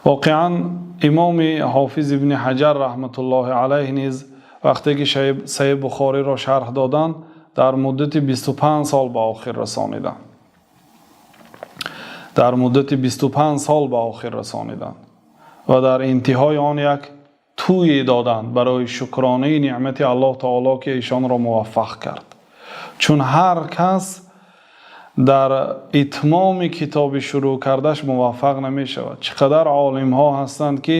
Воқеан, Имом Ҳофиз Ибни Ҳаҷар раҳматуллоҳи алайҳ низ вақте ки Саҳеҳи Бухориро шарҳ доданд, дар муддати 25 сол ба охир расониданд. Дар муддати 25 сол ба охир расониданд ва дар интиҳои он як тӯй доданд барои шукронаи неъмати Аллоҳи таъоло, ки эшонро муваффақ кард. Чун ҳар кас дар итмоми китобе шурӯъ кардааш муваффақ намешавад. Чӣ қадар олимҳо ҳастанд, ки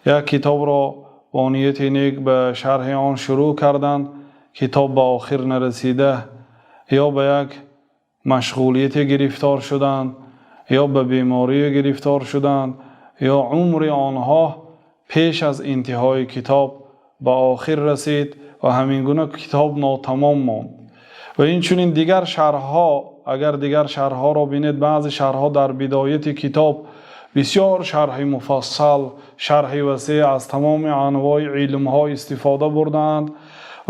як китобро бо нияти нек ба шарҳи он шурӯъ карданд, китоб ба охир нарасида, ё ба як машғулияте гирифтор шуданд, ё ба беморӣ гирифтор шуданд, ё умри онҳо пеш аз интиҳои китоб ба охир расид ва ҳамингуна китоб нотамом монд. Ва инчунин дигар шарҳҳо, агар дигар шарҳҳоро бинед, баъзе шарҳҳо дар ибтидои китоб бисёр шарҳи муфассал, шарҳи васеъ, аз тамоми анвои илмҳо истифода бурдаанд.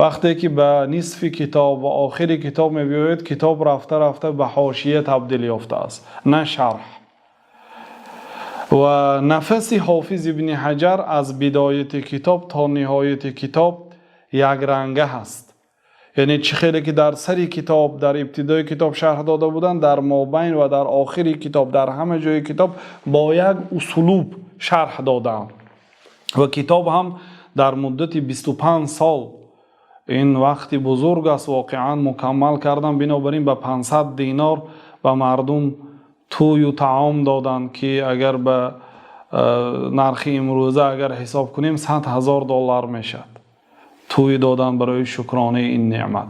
Вақте ки ба нисфи китоб ва охири китоб меоед, китоб рафта рафта ба ҳошия табдил ёфтааст, на шарҳ. Ва нафаси Ҳофиз Ибни Ҳаҷар аз ибтидои китоб то ниҳояти китоб якранга аст. Яъне чӣ хеле ки дар сари китоб, дар ибтидои китоб шарҳ дода буданд, дар мобайн ва дар охири китоб, дар ҳама ҷои китоб бо як услуб шарҳ додаанд. Ва китоб ҳам дар муддати 25 сол, ин вақти бузург аст воқеан, мукаммал карданд. Бинобар ин ба 500 динор ба мардум тӯю таом доданд, ки агар ба нархи имрӯза агар ҳисоб кунем, 100 000 доллар мешавад. Тӯй доданд барои шукронаи ин неъмат.